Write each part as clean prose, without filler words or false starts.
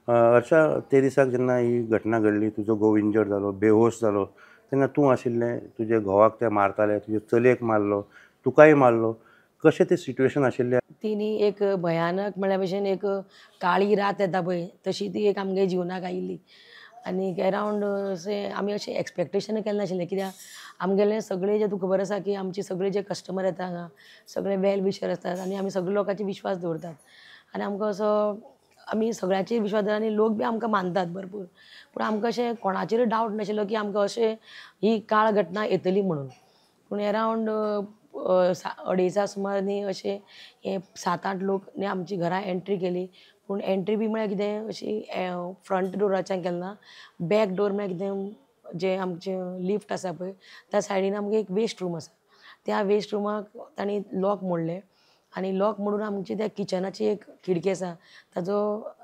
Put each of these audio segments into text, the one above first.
हर्षा, ते दिसाक जेन्ना ही घटना घडली, तुजो घोव इंजर्ड जालो, बेहोश जालो, तेन्ना तूं आशिल्लें, तुजे घोवाक ते मारताले, तुजे चलयेक मारलो, तुकाय मारलो, कशें तें सिट्युएशन आशिल्लें? ती न्ही एक भयानक म्हळ्या भशेन एक काळी रात येता पळय तशी ती एक आमगे जिवनाक आयिल्ली. आनी एरावंड अशें आमी अशें एक्सपेक्टेशन केलें नाशिल्लें, कित्याक आमगेलें सगळें जें तुका खबर आसा की आमचे सगळे जे कस्टमर येता हांगा सगळे वेल विशर आसतात आनी आमी सगळे लोकांचे विश्वास दवरतात आनी आमकां असो आमी सगळ्यांचेर विश्वास दवरतात आनी लोक बी आमकां मानतात भरपूर. पूण आमकां अशें कोणाचेरूय डावट नाशिल्लो की आमकां अशें ही काळ घटना येतली म्हणून. पूण एरावंड 2:30 सुमार न्ही अशें हे 7-8 लोक न्ही आमची घरां एंट्री केली. पूण एंट्री बी म्हळ्यार कितें अशी फ्रंट डोराच्यान केलें ना, बॅक डोर म्हळ्यार कितें जें आमचें लिफ्ट आसा पळय त्या सायडीन आमगे एक वेस्ट रूम आसा, त्या वेस्ट रुमाक तांणी लॉक मोडलें आनी लॉक मोडून आमची त्या किचनाची एक खिडकी आसा ताजो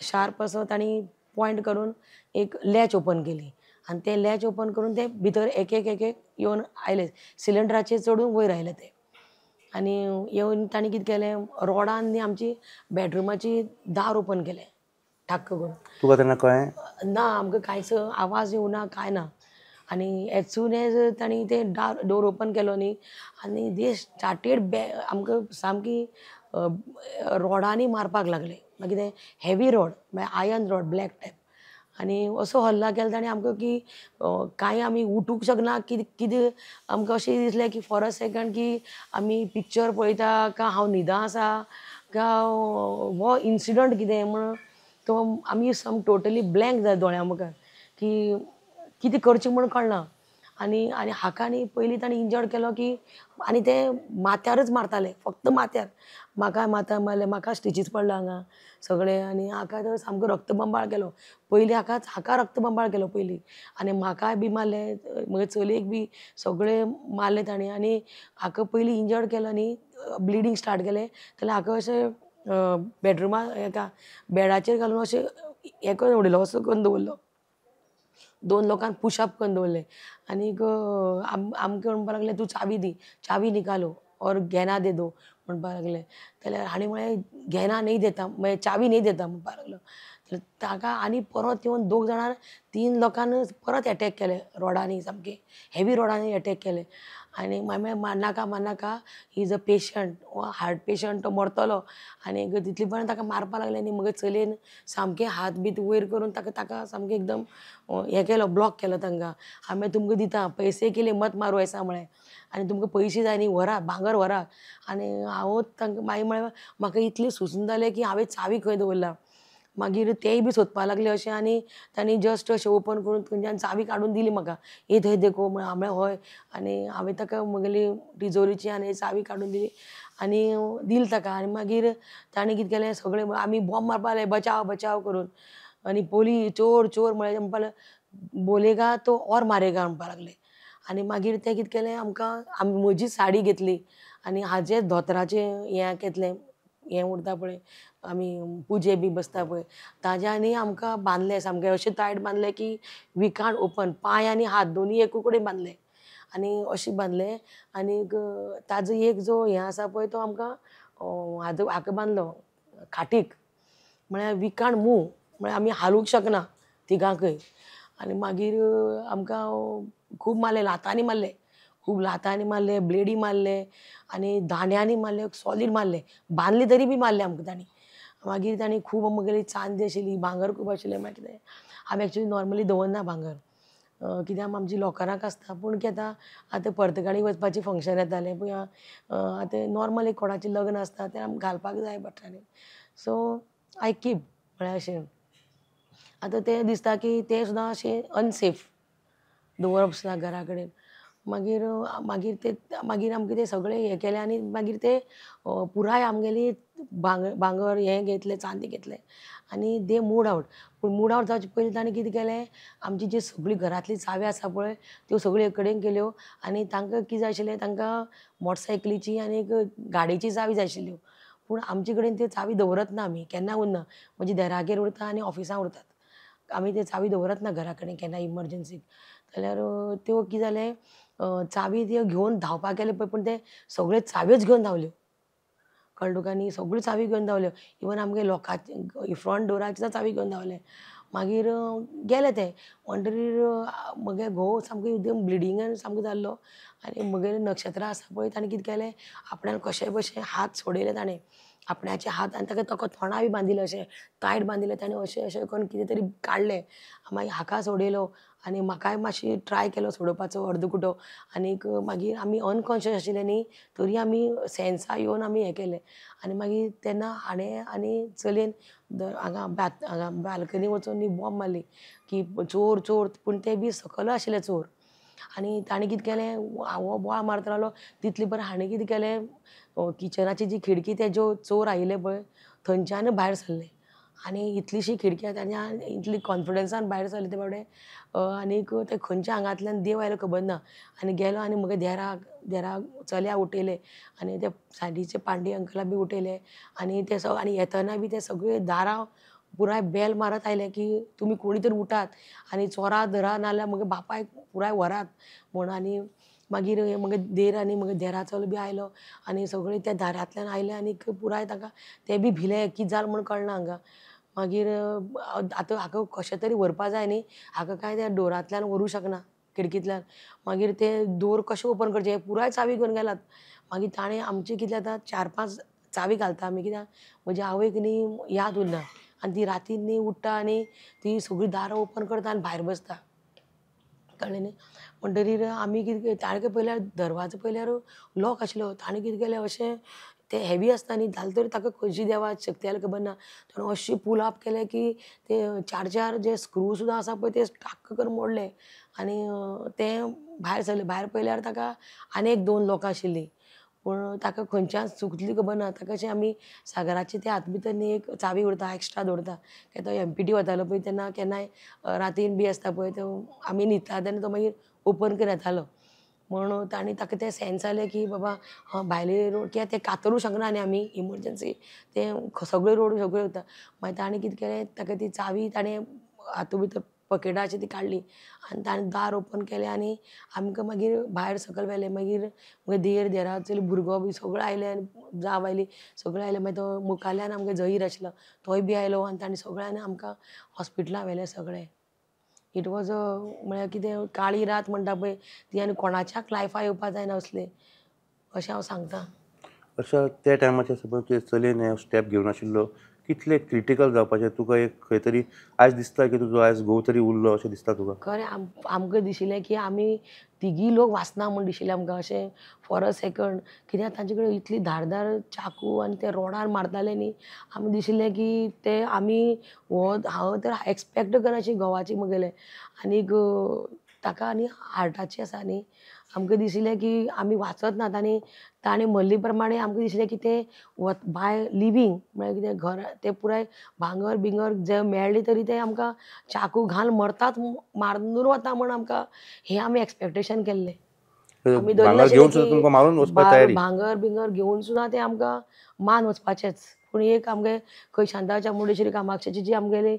शार्प असो तांणी पॉयंट करून एक लॅच ओपन केली आनी तें लॅच ओपन करून ते भितर एक एक एक एक येवन आयले, सिलिंडराचेर चडून वयर आयले ते. आनी येवन तांणी कितें केलें, रोडान न्ही आमची बेडरुमाची दार ओपन केलें ठाक्क करून. तुका तेन्ना कळ्ळें ना? आमकां कांयच आवाज येवना कांय ना. आनी एज सून एज तांणी तें डोर ओपन केलो न्ही आनी they started आमकां सामकी रोडांनी मारपाक लागले. मागीर तें हेवी रॉड म्हळ्यार आयर्न रॉड ब्लॅक टायप. आनी असो हल्ला केलो ताणें आमकां की कांय आमी उठूंक शकना. कितें कितें आमकां अशें दिसलें की फॉर अ सेकंड की आमी पिक्चर पळयता काय हांव न्हिदां आसा काय हो इन्सिडंट कितें म्हण तो आमी सम टोटली ब्लँक जाले दोळ्यां मुखार की कितें करचें म्हूण कळना. आनी आनी हाका न्ही पयलीं ताणें इंजर्ड केलो की आनी ते माथ्यारच मारताले, फक्त माथ्यार, म्हाका माथ्यार मारलें, म्हाका स्टिचीस पडला हांगा सगळें. आनी हाका तर सामको रक्तबंबाळ केलो पयलीं, हाकाच हाका रक्तबंबाळ केलो पयलीं आनी म्हाकाय बी मारलें, म्हगे चलयेक बी सगळें मारलें ताणें. आनी हाका पयलीं इंजर्ड केलो न्ही, ब्लिडींग स्टार्ट केलें जाल्यार हाका अशें बेडरुमा हेका बेडाचेर घालून अशें हें करून उडयलो, असो करून दवरलो, 2 लोकांक पुशअप करून दवरले. आनीक आमकां म्हणपाक लागले तूं चावी दी, चावी निकालो और गहना दे दो म्हणपाक लागले. जाल्यार हांणी म्हळें गहना नहीं देता, म्हळ्यार चावी नहीं देता म्हणपाक लागलो. जाल्यार ताका आनी परत येवन 2 जाणां 3 लोकांनी परत एटॅक केले रोडांनी, सामके हेवी रोडांनी एटॅक केले. आनी मागीर मारनाका मारनाका, he is a patient, heart patient, तो मरतलो. आनी तितले पर्यंत ताका मारपाक लागले. आनी म्हगे चलयेन सामके हात बीत वयर करून ताका ताका सामकें एकदम हें केलो, ब्लॉक केलो तांकां. हांवें तुमकां दिता पैसे केले मत मारू ऐसा म्हळें, आनी तुमकां पयशे जाय न्ही व्हरा, भांगर व्हरा. आनी हांव तांकां मागीर म्हळें म्हाका इतलें सुचून जालें की हांवें चावी खंय दवरला. मागीर तेय बी सोदपाक लागले अशें आनी तांणी जस्ट अशें ओपन करून थंयच्यान चावी काडून दिली म्हाका, ये थंय देखो म्हळ्यार. हांवें हय, आनी हांवें ताका म्हगेली तिजोरीची आनी चावी काडून दिली आनी दिली ताका. आनी मागीर ताणें कितें केलें, सगळें आमी बॉम्ब मारपाक लागले बचाव बचाव करून. आनी पोलीस चोर चोर म्हळ्यार म्हणपाक लागले, बोलेगा तो और मारेगा म्हणपाक लागले. आनी मागीर तें कितें केलें, आमकां आमी म्हजी साडी घेतली आनी हाजें धोतराचें हें घेतलें, हें उरता पळय आमी पुजे बी बसता पळय ताज्या, आनी आमकां बांदलें सामकें अशें टायट बांदलें की we can't open, पांय आनी हात दोनूय एकू कडेन बांदले आनी अशें बांदलें. आनीक ताजो एक जो हें आसा पळय तो आमकां हाजो हाका बांदलो खाटीक, म्हळ्यार we can't move, म्हळ्यार आमी हालूंक शकना तिगांकय. आनी मागीर आमकां खूब मारलें, लातांनी मारलें, खूब लातांनी मारले, ब्लेडी मारले आनी दांड्यांनी मारले, सॉलीड मारले, बांदले तरी बी मारले आमकां तांणी. मागीर तांणी खूब म्हगेली चांदी आशिल्ली, भांगर खूब आशिल्लें. मागीर कितें आमी एक्चुली नॉर्मली दवरना भांगर, कित्याक आमची लॉकराक आसता. पूण कितें जाता आतां पर्तगाळी वचपाचें फंक्शन येतालें, पूण आतां नॉर्मल एक कोणाचें लग्न आसता तें आमकां घालपाक जाय पडटा न्ही. सो I keep म्हळ्यार अशें आतां तें दिसता की तें सुद्दां अशें अनसेफ दवरप सुद्दां घरा कडेन. मागीर मागीर ते मागीर आमकां ते सगळें हें केलें आनी मागीर ते पुराय आमगेली भांगर हें घेतलें, चांदी घेतलें आनी दे मूड आवट. पूण मूड आवट जावचे पयलीं ताणें कितें केलें, आमची जी सगळी घरांतली चावी आसा पळय त्यो सगळ्यो एक कडेन केल्यो आनी तांकां कितें जाय आशिल्लें, तांकां मोटरसायकलीची आनी एक गाडयेची चावी जाय आशिल्ल्यो. पूण आमचे कडेन त्यो चावी दवरत ना आमी, केन्ना उरना, म्हणजे देरागेर उरता आनी ऑफिसां उरतात, आमी त्यो चावी दवरत ना घरा कडेन केन्ना इमर्जन्सीक. जाल्यार त्यो कितें जालें, चावी त्यो घेवन धांवपाक गेले पळय, पूण ते सगळे चाव्योच घेवन धांवल्यो. कळ्ळें तुका न्ही. सगळ्यो चावी घेवन धांवले, इवन आमगे लोकांचे फ्रंट डोराची सुद्दां चावी घेवन धांवले. मागीर गेले ते म्हणटरीर म्हगे घोव सामको एकदम ब्लिडींगान सामको जाल्लो आनी म्हगेलें नक्षत्र आसा पळय ताणें कितें केलें आपणान कशें बशें हात सोडयले ताणें आपणाचे हात आनी ताका ताका तोंडा बी बांदिल्लें अशें तायट बांदिल्लें ताणें अशें अशें करून कितें तरी काडलें. मागीर हाका सोडयलो आनी म्हाकाय मातशी ट्राय केलो सोडोवपाचो अर्दकुटो आनीक मागीर आमी अनकॉन्शियस आशिल्ले न्ही तरी आमी सेन्सा येवन आमी हें केलें. आनी मागीर तेन्ना हाणें आनी चलयेन हांगा हांगा बाल्कनी वचून न्ही बॉम्ब मारली की चोर चोर, पूण ते बी सकयल आशिल्ले चोर. आनी ताणें कितें केलें हो बोवाळ मारत रावलो तितले बरें हाणें कितें केलें किचनाची जी खिडकी ते ज्यो चोर आयिल्ले पळय थंयच्यान भायर सरले आनी इतलीशी खिडकी आनी इतली कॉन्फिडन्सान भायर सरले ते बाबडे. आनीक ते खंयच्या आंगांतल्यान देव आयलो खबर ना आनी गेलो आनी म्हगे देराक देराक चलयाक उठयले आनी ते सायडीचे पांडे अंकला बी उठयले आनी ते आनी येतना बी ते सगळे दारां पुराय बेल मारत आयले की तुमी कोणी तरी उठात आनी चोरा धरा नाजाल्यार म्हगे बापायक पुराय व्हरात म्हूण. आनी मागीर म्हगे देर आनी म्हगे देरा चलो बी आयलो आनी सगळे त्या दारांतल्यान आयले आनी पुराय ताका ते बी भिले कितें जालें म्हूण कळना हांगा. मागीर आतां हाका कशें तरी व्हरपा जाय न्ही, हाका कांय त्या डोरांतल्यान व्हरूंक शकना खिडकींतल्यान. मागीर ते डोर कशें ओपन करचें पुराय चावी घेवन गेलात. मागीर ताणें आमचें कितें जाता 4-5 चावी घालता आमी कित्याक म्हज्या आवयक न्ही याद उरना आनी ती रातीन न्ही उठ्ठा आनी ती सगळीं दारां ओपन करता आनी भायर बसता, कळ्ळें न्ही. म्हणटरीर आमी कितें ताणें पळयल्यार दरवाजो पळयल्यार लॉक आशिल्लो. ताणें कितें केलें अशें ते हेवी आसता न्ही जालें तरी ताका खंयची देवा शक्ती आयली खबर ना ताणें अशें पूल अप केलें की ते 4-4 जे स्क्रू सुद्दां आसा पळय ते टाक्क करून मोडले आनी ते भायर सरले. भायर पळयल्यार ताका आनी 1-2 लोकां आशिल्लीं पूण ताका खंयच्यान चुकली खबर ना. ताका अशें आमी सागराचे ते हात भितर न्ही एक चावी उरता एक्स्ट्रा दवरता कित्याक तो एमपीटी वतालो पळय तेन्ना केन्नाय रातीन बी आसता पळय तो आमी न्हिदता तेन्ना तो मागीर ओपन करून येतालो म्हूण ताणें ताका तें सेन्स आयलें की बाबा भायले रोड कित्याक ते कातरूंक शकना न्ही आमी इमर्जन्सी ते सगळे रोड सगळे वता. मागीर ताणें कितें केलें ताका ती चावी ताणें हातूंत भितर पकेटां अशी ती काडली आनी ताणें दार ओपन केलें आनी आमकां मागीर भायर सकयल व्हेलें. मागीर म्हगे देर देरा चली भुरगो बी सगळे आयले आनी जाव आयली सगळे आयले. मागीर तो मुखाल्यान आमगे जहीर आशिल्लो तोय बी आयलो आनी ताणें सगळ्यांनी आमकां हॉस्पिटलां व्हेलें सगळें. It was a म्हळ्यार कितें काळी रात म्हणटा पळय ती आनी कोणाच्याच लायफा येवपा जायना असली अशें हांव सांगता. अशें त्या टायमाचेर सपोज तुजे चलयेन हे स्टेप घेवन आशिल्लो कितले क्रिटिकल जावपाचें तुका एक खंय तरी आयज दिसता की तुजो आयज घोव तरी उरलो अशें दिसता तुका? खरें आमकां दिशिल्लें की आमी तिगीय लोक वाचना म्हूण दिशिल्लें आमकां अशें फॉर अ सेकंड कित्याक तांचे कडेन इतली धारदार चाकू आनी ते रोडार मारताले न्ही आमी दिशिल्लें की ते आमी हो हांव तर एक्सपेक्ट करनाशिल्लें घोवाची म्हगेले आनीक ताका आनी हार्टाची आसा न्ही आमकां दिशिल्लें की आमी वाचत नात आनी ताणें म्हणले प्रमाणे आमकां दिशिल्लें की ते बाय लिवींग म्हळ्यार कितें घर ते पुराय भांगर बिंगर जे मेळ्ळे तरी ते आमकां चाकू घालून मरतात मारून वता म्हूण आमकां हें आमी एक्सपेक्टेशन केल्लें. आमी धरलें भांगर बिंगर घेवन सुद्दां ते आमकां मान वचपाचेच. पूण एक आमगे खंय शांता चामुंडेश्वरी कामाक्षाची जी आमगेली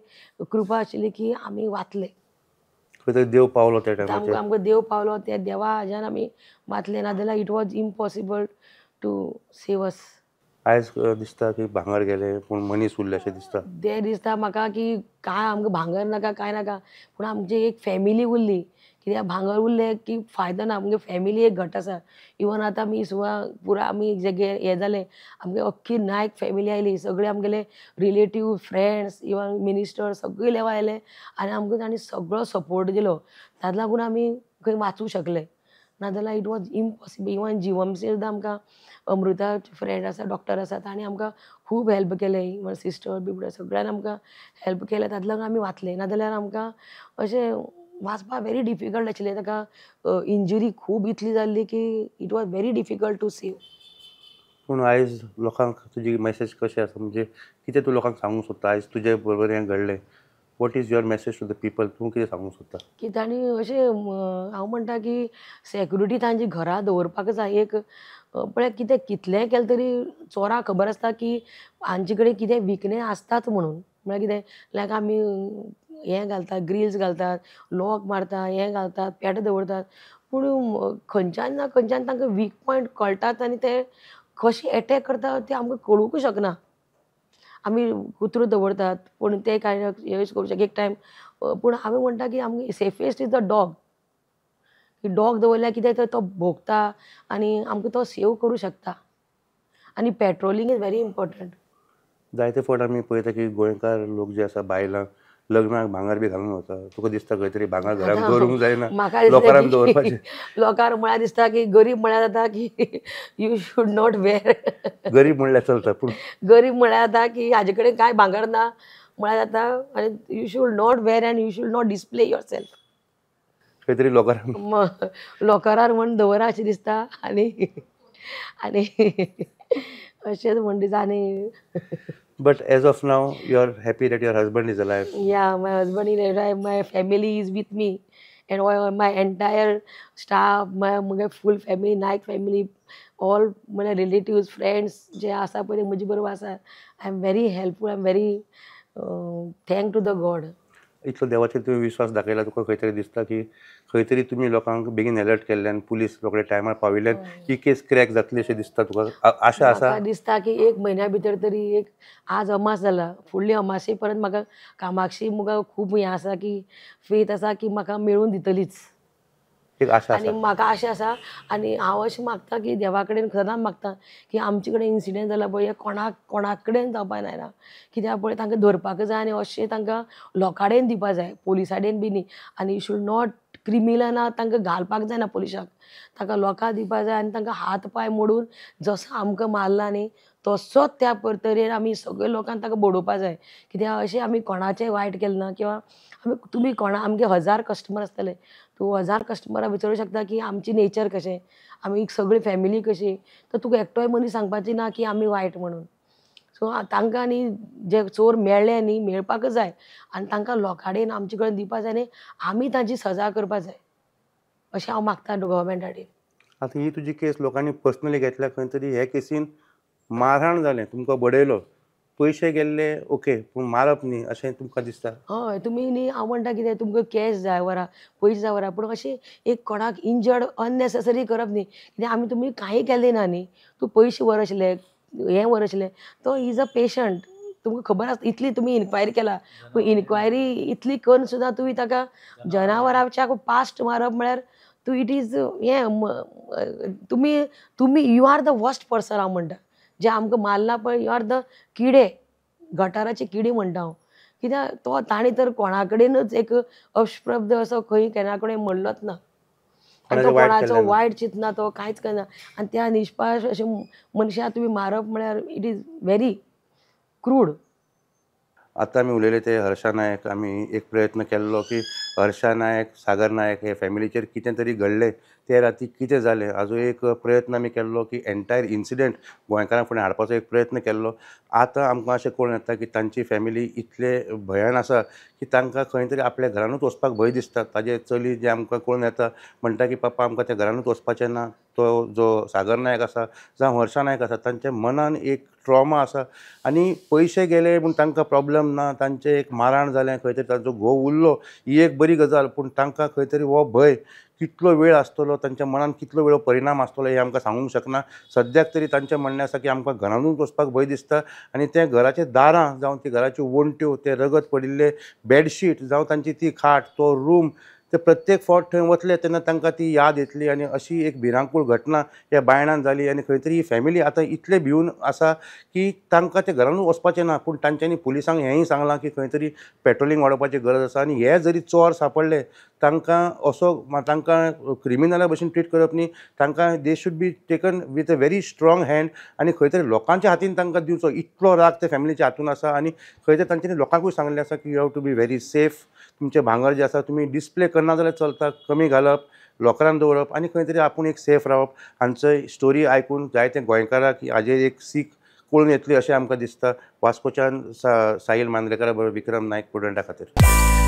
कृपा आशिल्ली की आमी वाचले. देव पावलो त्या टायमाचेर आमकां देव पावलो त्या देवा हाज्यान आमी वाचले, नाजाल्यार it was impossible to save us. आयज दिसता की भांगर गेले पूण मनीस उरले अशें दिसता? तें दिसता म्हाका की काय आमकां भांगर नाका कांय नाका पूण आमची एक फॅमिली उरली. कित्याक भांगर उरलें की फायदो ना, आमगे फॅमिली एक घट आसा. इवन आतां आमी सुद्दां पुराय आमी जे हें जालें आमगे अख्खी नायक फॅमिली आयली, सगळे आमगेले रिलेटीव फ्रेंड्स इवन मिनिस्टर सगळे लेवा आयले आनी आमकां तांणी सगळो सपोर्ट दिलो. ताका लागून आमी खंय वाचूंक शकले, नाजाल्यार it was impossible. Even GMC सुद्दां आमकां अमृता फ्रेंड आसा डॉक्टर आसा तांणी आमकां खूब हेल्प केलें, इवन सिस्टर बिबड्या सगळ्यांनी आमकां हेल्प केलें, ताका लागून आमी वाचले. नाजाल्यार आमकां अशें वाचपाक वेरी डिफिकल्ट आशिल्लें. ताका इंजुरी खूब इतली जाल्ली की it was very difficult to save. पूण आयज लोकांक तुजी मॅसेज कशें आसा, म्हणजे कितें तूं लोकांक सांगूंक सोदता आयज तुजे बरोबर हें घडलें, what is your message to the people, तूं कितें सांगूंक सोदता? की तांणी अशें हांव म्हणटा की सेक्युरिटी तांची घरा दवरपाक जाय. एक पळय कितें कितलेंय केलें तरी चोरां खबर आसता की हांचे कडेन कितें विकणें आसताच म्हणून. म्हळ्यार कितें लायक आमी हें घालतात ग्रिल्स घालतात लॉक मारता हें घालतात पेट दवरतात, पूण खंयच्यान ना खंयच्यान तांकां वीक पॉयंट कळटात आनी ते कशें एटॅक करता तें आमकां कळूंकूच शकना. आमी कुत्रो दवरतात पूण ते कांय यूज करूं शकता एक टायम, पूण आमी म्हणटा की आमकां सेफस्ट is the dog. की डॉग दवरल्यार कितें तर तो भोंकता आनी आमकां तो सेव करूं शकता. आनी पेट्रोलिंग is very important. जायते फावट आमी पळयता की गोंयकार लोक जे आसा बायलां लग्नाक भांगर बी घालून वता. तुका दिसता खंय तरी भांगर घरान दवरूंक जायना, लोकांक दवरपाचें? लोकांक म्हळ्यार दिसता की गरीब म्हळ्यार जाता की you should not wear. गरीब म्हणल्यार चलता, पूण गरीब म्हळ्यार जाता की हाजे कडेन कांय भांगर ना म्हळ्यार जाता. आनी you should not wear and you should not display yourself. खंय तरी लोकांक लोकारार म्हण दवरा अशें दिसता. आनी आनी अशेंच म्हण दिसता. आनी But as of now, you are happy that your husband is alive. Yeah, my husband is alive. My family is with me, and all my entire staff, my full family, Naik family, all my relatives, friends, जे आसा पळय ते म्हजे बरोबर आसा. I am very helpful. I am very thank to the God. इतलो देवाचेर तुवें विश्वास दाखयला, तुका खंय तरी दिसता की खंय तरी तुमी लोकांक बेगीन अलर्ट केल्ल्यान पुलीस रोखडे टायमार पाविल्ल्यान ही केस क्रॅक जातली अशें दिसता तुका? आशा आसा? म्हाका दिसता की एक म्हयन्या भितर तरी, एक आज अमास जाला, फुडली अमासे परत म्हाका कामाक्षी मुखार खूब हें आसा की फेथ आसा की म्हाका मेळून दितलीच, एक आशा आनी म्हाका आशा आसा. आनी हांव अशें मागता की देवा कडेन सदांच मागता की आमचे कडेन इन्सिडंट जाला पळय, कोणाक कोणा कडेन जावपाक जायना. कित्याक पळय तांकां धरपाक जाय आनी अशें तांकां लोकां कडेन दिवपा जाय, पुलिसा कडेन बी न्ही. आनी you should not क्रिमिनलां तांकां घालपाक जायना पुलिसांक, तांकां लोकांक दिवपा जाय आनी तांकां हात पांय मोडून जसो आमकां मारला न्ही तसोच त्या तरेन आमी सगळे लोकांक ताका बडोवपा जाय. कित्याक अशें आमी कोणाचें वायट केलें ना किंवां आमी तुमी कोणा आमगे 1000 कस्टमर आसतले, तूं 1000 कस्टमराक विचारूंक शकता की आमची नेचर कशें, आमी सगळी फॅमिली कशी, तर तुका एकटोय मनीस सांगपाची ना की आमी वायट म्हणून. सो तांकां न्ही जे चोर मेळ्ळे न्ही मेळपाकच जाय आनी तांकां लोकां कडेन आमचे कडेन दिवपा जाय न्ही, आमी तांची सजा करपा जाय अशें हांव मागता गव्हर्मेंटा कडेन. आतां ही तुजी केस लोकांनी पर्सनली घेतल्या, खंय तरी हे केसीन मारहाण जालें, तुमकां बडयलो, पयशे गेल्ले ओके, पूण मारप न्ही अशें तुमकां दिसता? हय, तुमी न्ही हांव म्हणटा कितें तुमकां कॅश जाय वरा पयशे जाय वरा, पूण अशें एक कोणाक इंजर्ड अननेसेसरी करप न्ही. कित्याक आमी तुमी कांय केलें ना न्ही, तूं पयशे व्हर आशिल्ले, हें व्हर आशिल्लें, तो is a patient, तुमकां खबर आसता इतली तुमी इन्क्वायरी केला, पूण इन्क्वायरी इतली करून सुद्दां तुवें ताका जनावराच्या पास्ट मारप म्हळ्यार तूं it is हें तुमी तुमी you are the worst person. हांव म्हणटा जे आमकां मारला पळय, you are the किडे, गटाराचे किडे म्हणटा हांव. कित्याक तो ताणें तर कोणा कडेनच एक अपशब्द असो खंय केन्ना कडेन म्हणलोच ना, आनी तो कोणाचो वायट चिंतना, तो कांयच करना. आनी त्या निष्पाश अशें मनशाक तुमी मारप म्हळ्यार it is very crude. आतां आमी उलयले ते हर्षा नायक, आमी एक प्रयत्न केल्लो की हर्षा नायक, सागर नायक हे फॅमिलीचेर कितें तरी घडलें, ते राती कितें जालें हाजो एक प्रयत्न आमी केल्लो की एंटायर इन्सिडंट गोंयकारां फुडें हाडपाचो एक प्रयत्न केल्लो. आतां आमकां अशें कळून येता की तांची फॅमिली इतले भंयान आसा की तांकां खंय तरी आपल्या घरानूच वचपाक भंय दिसता. ताजे चली जे आमकां कळून येता म्हणटा की पप्पा आमकां त्या घरानूच वचपाचें ना. तो जो सागर नायक आसा जावं हर्षा नायक आसा तांच्या मनान एक ट्रॉमा आसा आनी पयशे गेले म्हूण तांकां प्रॉब्लम ना, तांचें एक माराण जालें, खंय तरी तांचो घोव उरलो ही एक बरी गजाल, पूण तांकां खंय तरी हो भंय कितलो वेळ आसतलो, तांच्या मनान कितलो वेळ परिणाम आसतलो हें आमकां सांगूंक शकना. सद्याक तरी तांचें म्हणणें आसा की आमकां घरानूच वचपाक भंय दिसता आनी तें घराचे दारां जावं ती घराच्यो वण्ट्यो, तें रगत पडिल्लें बेडशीट जावं तांची ती खाट, तो रूम, ते प्रत्येक फावट थंय वतले तेन्ना तांकां ती याद येतली. आनी अशी एक भिरांकूळ घटना ह्या बायणान जाली आनी खंय तरी ही फॅमिली आतां इतले भिवन आसा की तांकां ते घरानूच वचपाचें ना. पूण तांच्यांनी पुलिसांक हेंय सांगलां की खंय तरी पेट्रोलिंग वाडोवपाची गरज आसा आनी हे जरी चोर सांपडले तांकां असो तांकां क्रिमिनला भशेन ट्रीट करप न्ही, तांकां they should be taken with a very strong hand आनी खंय तरी लोकांच्या हातीन तांकां दिवचो. इतलो राग ते फॅमिलीच्या हातून आसा आनी खंय तरी तांच्यांनी लोकांकूय सांगलें आसा की you have to be very safe, तुमचें भांगर जें आसा तुमी डिस्प्ले करना जाल्यार चलता, कमी घालप, लॉकरान दवरप आनी खंय तरी आपूण एक सेफ रावप. हांचो स्टोरी आयकून जायते गोंयकाराक हाजेर एक सीख कळून येतली अशें आमकां दिसता. वास्कोच्यान साहिल मांद्रेकरा बरोबर विक्रम नायक, प्रुडंटा खातीर.